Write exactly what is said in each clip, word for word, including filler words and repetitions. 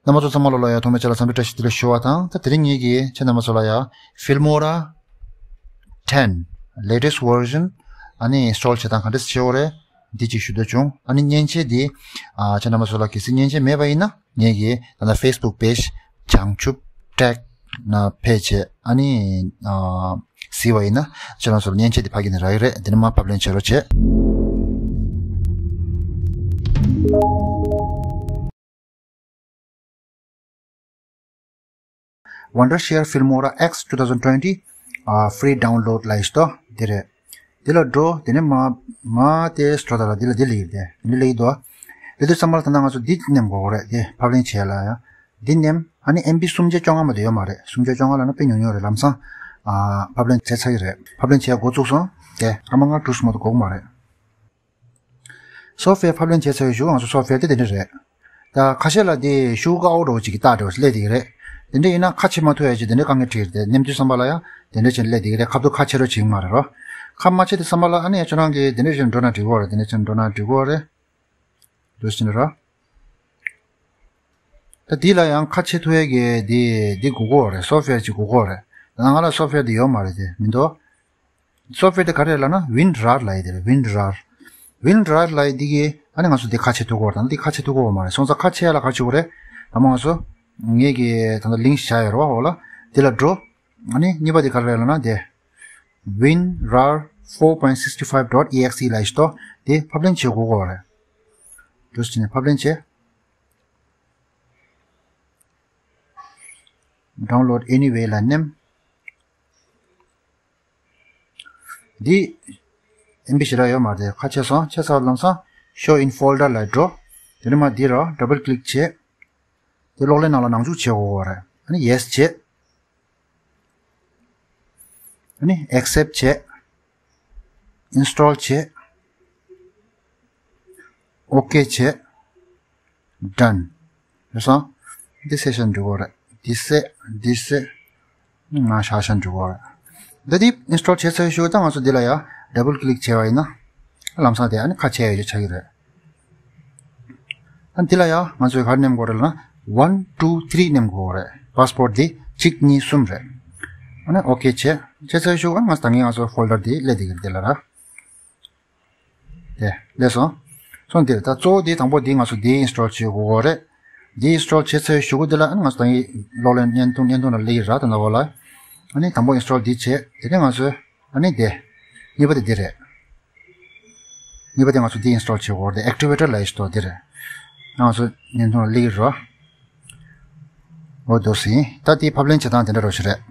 རྣམ་པ་ཚོ་ཚང་མ་ལོ་ལ་ཡ་ཐོག་མའི་ཆ་ལ་འཚམས་འདྲི་བཀྲ་ཤིས་བདེ་ལེགས་ཞུ་བ་དང་། ད་དེ་རིང་ངེད་ཀྱིས་ཁྱེད་རྣམ་པ་ཚོ་ལ་ཡ་Filmora ten latest version ཨ་ནི་install བྱེད་སྟངས་ག་འདྲས་བྱེད་དགོས་རེད། འདི་གཅིག་ཞུ་འདོད་བྱུང་། ཨ་ནི་མཉེན་ཆས་འདི་ཨ་ཁྱེད་རྣམ་པ་ཚོ་ལ་གལ་སྲིད་མཉེན་ཆས་མེད་པ་ཡིན་ན་ངེད་ཀྱིས་ད་ལྟ་Facebook page བྱང་ཆུབ་track ནང་ཕེབས་བྱས་ཨ་ནི་ཨ་གཟིགས་པ་ཡིན་ན་ཁྱེད་རང་ཚོར་མཉེན་ཆས་དེ་ཕ་གི་ནས་རག་གི་རེད། དེ་ནས་མར་ཕབ་ལེན་བྱེད་རོགས་བྱེད། Wondershare Filmora X two thousand twenty ཨ་free download ལབ་ཡོད་དོ། དེ་རེད། དེ་ལ་འགྲོ། དེ་ནས་མ་མ་དེ་སྤྲོ་ད་ལ་འདི་ལ་འདི་ལ་ཡོད་དེ་འདི་ལ་ཡོད་དོ། དེ་དུས་ཙམ་པ་ལ་ད་ལྟ་ང་ཚོ་འདི་ནེམ་དགོས་རེད། དེ་ཕབ་ལེན་བྱས་ལ་ཡ། འདི་ནེམ། ཨ་ནི་ཨེམ་བི་སུམ་བརྒྱ་བཅོ་ལྔ་མ་གཏོགས་ཡོད་མ་རེད། སུམ་བརྒྱ་བཅོ་ལྔ་ལབ་ན་དཔེ་ཉུང་ཉུང་རེད། ལམ་སང་ཨ་ཕབ་ལེན་བྱས་ཚར་གྱི་རེད། ཕབ་ལེན་བྱས་འགོ་བཙུགས་སོང་། དེ་སྐར་མ་ལྔ་དྲུག་ཙམ་མ་གཏོགས་འགོར་གྱི་མ་རེད། སོབ་ཝེར་ཕབ་ལེན་བྱས་ཚར་བའི་གཞུག་ང་ཚོ་སོབ་ཝེར་དེ་དེ་འདྲ་རེད། ད་ཁ་ཤས་ལ་དེ་ཤུགས་ཀའོ་འདྲ་བོ་ཅིག་གི་རྟགས་འདྲ་བོ་ཞིག་སླེབས་བསྡད་ཀྱི་རེད། དེ་འདྲ་ཡིན་ན་ཁ་ཕྱེ་མ་ཐུབ་ཡ་ཅིག་དེ་འདྲ་དཀའ་ངལ་འཕྲད་ཀྱི་རེད། དེ་ནེམ་དུས་ཙམ་པ་ལ་ཡང་དེ་འདྲ་ཅིག་སླེབས་བསྡད་ཀྱི་རེད། ཁ་ཐུག་ཁ་ཕྱེ་རོགས་བྱེད་ཀྱི་མ་རེད་རོ། ཁ་མ་ཕྱེ་དུས་ཙམ་པ་ལ་ཨ་ནི་ཡ་ཁྱོད་རང་གིས་དེ་འདྲ་ཞིག་འགྲོ་ན་འགྲིག་གི་རེད། དེ་འདྲ་ཅིག་འགྲོ་ན་འགྲིག་གི་རེད། འདུག་ཟིན་ར། ད་འདི་ལ་ཡང་ཁ་ཕྱེ་ཐུབ་ཡས་ཀྱི་འདི་འདི་དགོས་ཀྱི་རེད། སོབ་ཝེར་ཅིག་དགོས་ཀྱི་རེད། ད་ང་ལ་སོབ་ཝེར་འདི་ཡོད་མ་རེད། དེ་མི་འདུག་སོབ་ཝེར་དེ་ག་རེ་ལབ་ན་WinRAR ལབ་ཡས་དེ་རེད། WinRAR WinRAR ལབ་ཡས་འདི་གི་ཨ་ནི་ང་ཚོ་འདི་ཁ་ཕྱེ་ཐུབ་ཀྱི་རེད། ད་འདི་ཁ་ཕྱེ་ཐུབ་ཀྱི་མ་རེད། སོང་ཙང་ཁ་ཕྱེ་ཡ་ལ་ག་རེ་བྱེད་དགོས་རེད། ད་མ་ང་ཚོ་ངེད་ཀྱི་ད་ལྟ་ལིང་ཀི་བཞག་ཡོད་རེད་བ། འོ་ལ་འདི་ལ་འགྲོ། ཨ་ནི་གཉིས་པ་དེ་ག་རེ་རེད་ལབ་ན་དེ་WinRAR four point sixty five dot exe ལབ་ཡས་ཤིག་འདུག་དེ་ཕབ་ལེན་བྱེད་དགོས་ཀྱི་རེད། འདུག་སེ་བྱས་ནས་ཕབ་ལེན་བྱེད། Download anyway ལ་ནེམ། འདི་ཨེམ་བི་ཞེ་དྲག་ཡོད་མ་རེད། ཁ་ཕྱེ་སོང་། ཕྱེ་ཚར་ལམ་སང་Show in folder ལ་འགྲོ། དེ་ནས་མར་འདི་ར་double click བྱེད། དེ་གློག་ཀླད་ནང་ལ་ནང་འཇུག་བྱེད་དགོས་ཀྱི་རེད། ཨ་ནི་yes བྱེད། ཨ་ནི་accept བྱེད། install བྱེད། okay བྱེད། done རེད་སོང་། འདི་བསད་བཞག་འགྲོ་གི་རེད། འདི་བསད། འདི་བསད། ང་བཞག་བཞག་འགྲོ་གི་རེད། འདི་འདི་install བྱས་ཚར་ཞུ། ད་ང་ཚོ་འདི་ལ་ཡ་double click བྱས་པ་ཡིན་ན་ལམ་སང་དེ་ཨ་ནི་ཁ་ཕྱེ་ཡ་ཆགས་ཀྱི་རེད། ཨ་འདི་ལ་ཡ་ང་ཚོས་ག་རེ་ནེམ་དགོས་རེད་ལབ་ན་one two three ནེམ་དགོས་རེད། པ་སི་ཝར་ཌི་འདི་གཅིག་གཉིས་གསུམ་རེད། ཨ་ནི་okay བྱས། བྱས་ཚར་ཞུ། ཨ་ང་ཚོ་ད་ངས་ང་ཚོ་ཕོལ་ཌར་འདི་སླེབས་བསྡད་ཀྱི་རེད། འདི་ལ་ར། དེ་སླེབས་སོང་། སོང་དེ་ད་གཙོ་བོ་དེ་དང་པོ་དེ་ང་ཚོ་དེ་install བྱེད་དགོས་རེད། དེ་install བྱས་ཚར་གཞུག་གུ་དེ་ལ་ཨ་ནི་ང་ཚོ་ད་ངས་གློག་ཀླད་བརྙན་ཐུང་བརྙན་ཐུང་ལ་སླེབས་ཀྱི་ར། ད་ལྟ་འོ་ལ། ཨ་ནི་དང་པོ་install འདི་བྱས། དེ་ནས་ང་ཚོས་ཨ་ནི་དེ། གཉིས་པ་དེ་འདི་རེད། གཉིས་པ་དེ་ང་ཚོ་འདི་install བྱེད་དགོས་རེད། དེ་activator ལབ་ཡས་ཤིག་འདུག་འདི་རེད། ང་ཚོ་བརྙན་ཐུང་ལ་སླེབས་ཀྱི་ར། འོ་འདུག་སེ་ཡིན། ད་དེ་ཕབ་ལེན་བྱེད་སྟངས་དེ་འདྲ་རོ་ཞིག་རེད།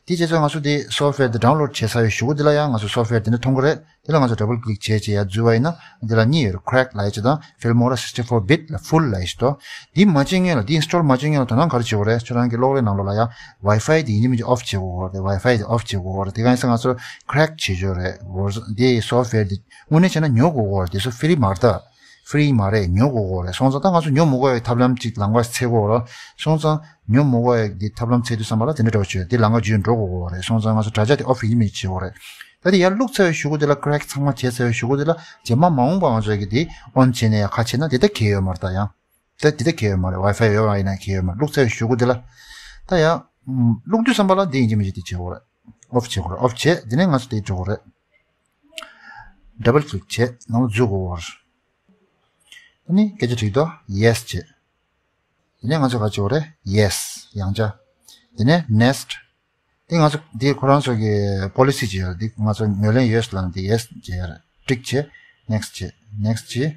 དེ་རྗེས་ཚོ་ང་ཚོ་དེ་software དེ་download བྱས་ཚར་བའི་གཞུག་གུ་དེ་ལ་ཡང་ང་ཚོ་software དེ་འདྲ་མཐོང་གི་རེད། དེ་ལ་ང་ཚོ་double click བྱས་བྱས་ཡར་འཛུལ་བ་ཡིན་ན་དེ་ལ་གཉིས་ཡོད་རེད། Cracked ལབ་ཡས་ཅིག་དང་Filmora sixty four bit ལ་Full ལབ་ཡས་ཅིག་འདུག་འདི་མ་བྱེད་སྔོན་ལ་འདི་install མ་བྱེད་སྔོན་ལ་དོ་སྣང་ག་རེ་བྱེད་དགོས་རེད། ཁྱོད་རང་གི་གློག་ཀླད་ནང་ལོགས་ལ་ཡང་Wi-Fi དེ་ཡིན་གཅིག་མིན་གཅིག་off བྱེད་དགོས་རེད། Wi-Fi དེ་off བྱེད་དགོས་རེད། དེ་ག་ཡིན་ཟེར་ང་ཚོ་crack བྱེད་ཆོག་རེད། འདི་software དེ་དངོས་གནས་བྱས་ན་ཉོ་དགོས་རེད། དེ་ཚོ་free མ་རེད་ད། free མ་རེད། ཉོ་དགོས་ཀྱི་རེད། སོང་ཙང་ད་ང་ཚོ་ཉོ་མི་དགོས་པའི་ཐབས་ལམ་ཅིག་ལམ་ཁ་འཚོལ་དགོས་རེད། སོང་ཙང་ཉོ་མི་དགོས་པའི་འདི་ཐབས་ལམ་འཚོལ་དུས་ཙམ་པ་ལ་དེ་འདྲ་འདྲ་བོ་བྱོས། འདི་ལམ་ཁ་བརྒྱུད་འགྲོ་དགོས་ཀྱི་རེད། སོང་ཙང་ང་ཚོ་དྲ་རྒྱ་དེ་off ཡིན་མིན་བྱེད་དགོས་རེད། ད་དེ་ཡར་བླུགས་ཚར་བའི་གཞུག་གུ་དེ་ལ་crack ཚང་མ་བྱས་ཚར་བའི་གཞུག་གུ་དེ་ལ་རྗེས་མ་མ་འོངས་པ་ང་ཚོས་ཀྱི་དེ་on བྱས་ནས་ཡར་ཁ་ཕྱེ་ན་དེ་ད་གལ་ཡོད་མ་རེད། ད་ཡང་ད་དེ་ད་གལ་ཡོད་མ་རེད། Wi-Fi ཡོད་པ་ཡིན་ན་གལ་ཡོད་མ་རེད། བླུགས་ཚར་བའི་གཞུག་གུ་དེ་ལ་ད་ཡང་བླུགས་དུས་ཙམ་པ་ལ་འདི་ཡིན་གཅིག་མིན་གཅིག་དེ་བྱེད་དགོས་རེད། off བྱེད་དགོས་རེད། off བྱས་དེ་ནས་ང་ཚོ་དེ་འགྲོ་དགོས་རེད། double click བྱས་ནང་ལ་འཛུལ་དགོས་རེད། ཨ་ནི་སྐད་ཆ་དྲིས་དོ་yes བྱས། དེ་ནས་ང་ཚོ་ག་བྱེད་དགོས་རེད། yes ཡང་བསྐྱར། དེ་ནས་next། དེ་ང་ཚོ་དེ་ཁོ་རང་ཚོ་གི་policy བྱས་ཡོད་རེད། དེ་ང་ཚོ་ངོས་ལེན་ཡོད་ལབ་ན་དེ་yes བྱས་ཡོད་རེད། tick བྱས། next བྱས། next བྱས།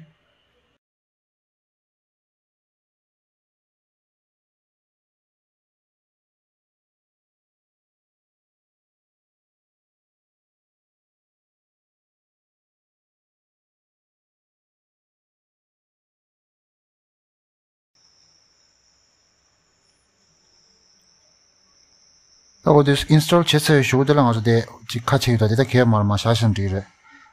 ད་འོ་དེ་install བྱས་ཚར་བའི་གཞུག་གུ་དེ་ལ་ང་ཚོ་དེ་ཅིག་ཁ་ཕྱེ་ཡོད། ད་དེ་ད་གས་མར་མ་བཞག་བཞག་འགྲིག་རེད།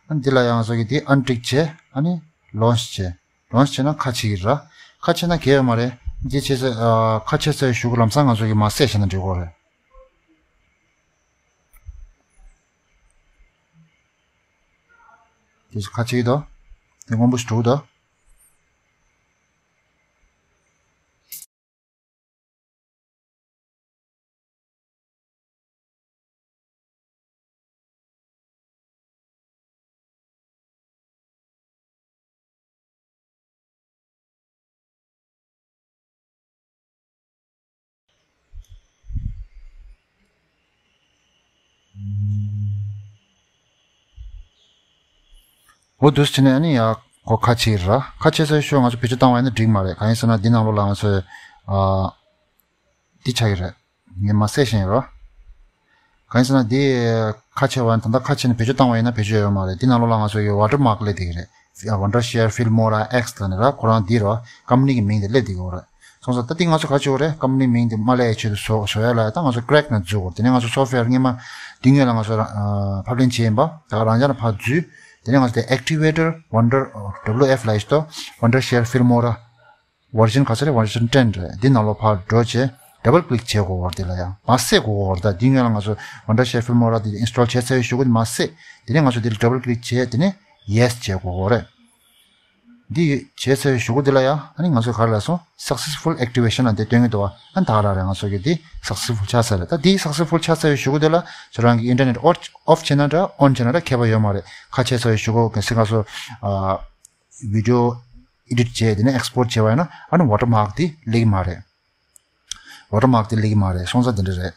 ཨ་ནི་འདི་ལ་ཡང་ང་ཚོ་གི་དེ་untick བྱས། ཨ་ནི་launch བྱས། launch བྱས་ན་ཁ་ཕྱེ་གི་ར། ཁ་ཕྱེ་ན་གས་ཡོད་མ་རེད། འདི་བྱས་ཚར་ཨ་ཁ་ཕྱེ་ཚར་བའི་གཞུག་གུ་ལམ་སང་ང་ཚོ་གི་མར་བསད་བཞག་ན་འགྲིག་གོ་རེད། དེ་ཁ་ཕྱེ་གི་དོ། དེ་སྔོན་པོ་ཞིག་འགྲོ་གི་དོ། འོ་འདུག་སེ་བྱས་ནས་ཨ་ནི་ཡ་ཁོ་ཁ་ཕྱེ་ར། ཁ་ཕྱེ་ཚར་ཤོག་ང་ཚོ་བེད་སྤྱོད་བཏང་བ་ཡིན་ན་འགྲིག་མ་རེད། གང་ཡིན་ཟེར་ན་འདི་ནང་ལོགས་ལ་ང་ཚོས་ཨ། འདི་ཆགས་ཀྱི་རེད། ངས་མ་གསལ་བཞིན་ཡོད་རོ། གང་ཡིན་ཟེར་ན་འདི་ཁ་ཕྱེ་བ་ད་ལྟ་ཁ་ཕྱེ་ནས་བེད་སྤྱོད་བཏང་བ་ཡིན་ན་བེད་སྤྱོད་ཡོད་མ་རེད། འདི་ནང་ལོགས་ལ་ང་ཚོ་ཡོད་ཝ་ཊར་མཱག་སླེབས་བསྡད་ཀྱི་རེད། Wondershare Filmora X ལ་ནི་ར་ཁོ་རང་འདི་རོ་ཀམ་པ་ནི་གི་མིང་དེ་སླེབས་བསྡད་ཀྱི་ཡོད་རེད། སོང་ཙང་ད་འདི་ང་ཚོ་ག་བྱེད་དགོས་རེད། ཀམ་པ་ནི་མིང་དེ་མ་སླེབས་ཡ་ཆེད་དུ་བཟོ་བཟོ་ཡ་ལ་ད་ང་ཚོ་ཀེ་རེག་ནང་འཛུལ་དགོས་རེད། དེ་ནས་ང་ཚོ་སོབ་ཝེར་སྔོན་མ་འདི་སྔོན་ལ་ང་ཚོ་ཕབ་ལེན་བྱས་ཡིན་པ་ད་ག་རང་འཇགས་ལ་ཕར་འཛུལ། དེ་ནས་ང་ཚོ་དེ་Activator Wonder W F ལ་ཡིན་ཏོ་Wondershare Filmora version ག་ཚོད་རེད། version ten རེད། འདི་ནང་ལོགས་ཕར་འགྲོ་བྱས་double click བྱེད་དགོས་བར་འདི་ལ་ཡང་མ་བསད་དགོས་བར། ད་འདི་སྔོན་ལ་ང་ཚོ་Wondershare Filmora འདི་install བྱས་ཚར་བའི་གཞུག་གུ་འདི་མ་བསད། དེ་ནས་ང་ཚོ་འདི་ལ་double click བྱས་དེ་ནས་yes བྱེད་དགོས་བར་རེད། འདི་བྱས་ཚར་བའི་གཞུག་གུ་འདི་ལ་ཡང་ཨ་ནི་ང་ཚོ་ག་རེ་ལ་སོང་successful activation ལ་འདི་སྟོན་གྱི་འདུག་བ། ཨ་ནི་ད་ག་རང་རེད། ང་ཚོ་གི་འདི་successful ཆགས་ཚར་རེད། ད་འདི་successful ཆགས་ཚར་བའི་གཞུག་གུ་འདི་ལ་ཁྱོད་རང་གི་internet off བྱས་ན་འདྲ་on བྱས་ན་འདྲ་ཁྱད་པར་ཡོད་མ་རེད། ཁ་ཕྱེ་ཚར་བའི་གཞུག་གུ་གལ་སྲིད་ང་ཚོ་ཨ། video edit བྱས་དེ་ནས་export བྱས་པ་ཡིན་ན་ཨ་ནི་watermark དེ་སླེབས་ཀྱི་མ་རེད། watermark དེ་སླེབས་ཀྱི་མ་རེད། སོང་ཙང་དེ་འདྲ་རེད།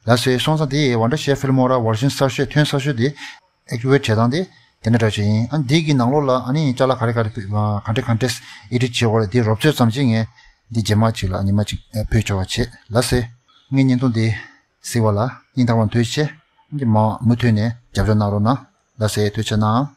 ལགས་སོ། སོང་ཙང་དེ་Wondershare Filmora version གསར་ཤོས་ཐོན་གསར་ཤོས་དེ་activate བྱེད་སྟངས་དེ་དེ་འདྲ་འདྲ་ཞིག་ཡིན། ཨ་འདི་གི་ནང་ལོགས་ལ་ཨ་ནི་ཅ་ལག་ག་རེ་ག་རེ་ག་འདྲ་ག་འདྲ་edit བྱེད་དགོས་རེད། དེ་རོབ་ཚོད་ཙམ་ཅིག་ངས་འདི་རྗེས་མ་ཅིག་ལ་ཉི་མ་ཅིག་ཕུལ་ཆོག་པ་བྱེད། ལགས་སོ། ངའི་བརྙན་ཐུང་འདི་གཟིགས་པ་ལ་སྙིང་ཐག་པ་ནས་ཐུགས་རྗེ་ཆེ། འདི་མ་མུ་མཐུད་ནས་རྒྱབ་སྐྱོར་གནང་རོགས་གནང་། ལགས་སོ། ཐུགས་རྗེ་གནང་།